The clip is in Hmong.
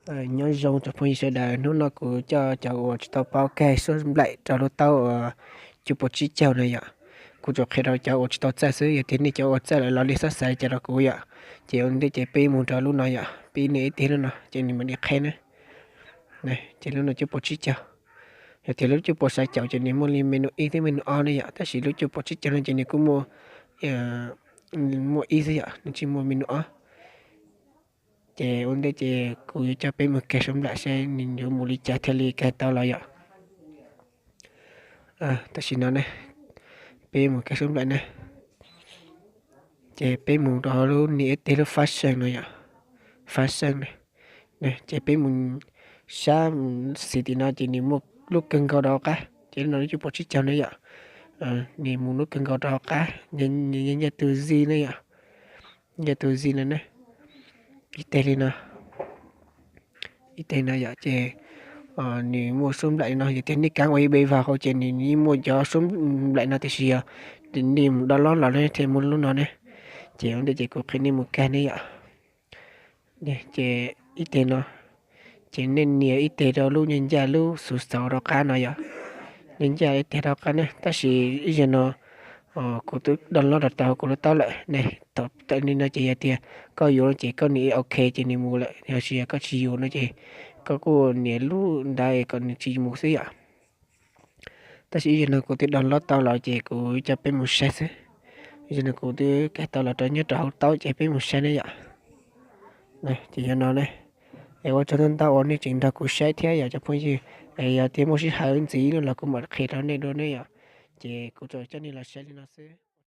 Nyob zoo tsoom phooj ywg sawv daws, hnub no kuv coj cov uas tsis tau paub kag suab nplaim rau lub taub uas cuaj puas tsib caug no yom. Kuv tsuas qhia rau cov uas tsis tau txawj xwb, yog tias nej cov uas txawj lawm los nej txhob xav li cas rau kuv yom. Ces ua ntej ces peb mus rau lub no yom, peb nias ib teg lub no ces nws mam li qheb na. Ces lub no cuaj puas tsib caug. Yog tias lub cuaj puas xya caum ces nws muaj li menu ib thiab menu ob ne yom, tab sis lub cuaj puas tsib caug no ces nws kuj muaj, muaj ib xwb yom, nws tsis muaj menu ob. Ces ua ntej ces kuv yuav coj peb mus kag suab nplaim seb nws yuav mus li cas thiaj li kag tau los yom. Tam sim no ne, peb mus kag suab nplaim ne, ces peb mus rau lub nias ib teg lub fab seej no yom, fab seej ne. Ces peb mus sab xis tim no ces nws muaj lub kawg nkaus rau qab, ces lub no lub cuaj puas tsib caug ne yom. Nws mus lub kawg nkaus rau qab, nws ncaj tus zis ne yom, ncaj tus zis no ne, ib teg li no, ib teg no yom. Ces nws muaj suab nplaim li no, yog tias nej kav ua ib peb vaj hauv ces nws yeej muaj cov suab nplaim no, tiam sis yog nej mus download los nej thiaj muaj lub no ne. Ces ua ntej ces kuv qhia nej mus kag ne yom. Ces ib teg no, ces nej nias ib teg rau lub ncaj ncaj lub xuv xauv rau qab no yom. Ncaj ncaj ib teg rau qab ne, tab sis ib zaug no kuv twb download los rau kuv lub taub lawm ne. Thaum tawm li no ces yog tias koj yuav no ces koj nias ib ok ces nws mus lawm, yog tsis yog koj tsis yuav no ces koj kuj nias lub ntawd kom nws tsis mus xwb yom. Tab sis ib zaug no kuv twb download tau los ces kuv coj peb mus saib xwb. Ib zaug no kuv twb kag tau los rau nyob rau hauv taub ces peb mus saib ne yom. Ces yog no ne, es ua tsaug ntau ntau uas nej tseem nrog kuv saib thiab yom cov phooj ywg. Es yog tias muaj sij hawm ntxiv no los kuv mam qhia rau nej dua ne yom. Ces kuv tsuas coj nej los saib li no xwb.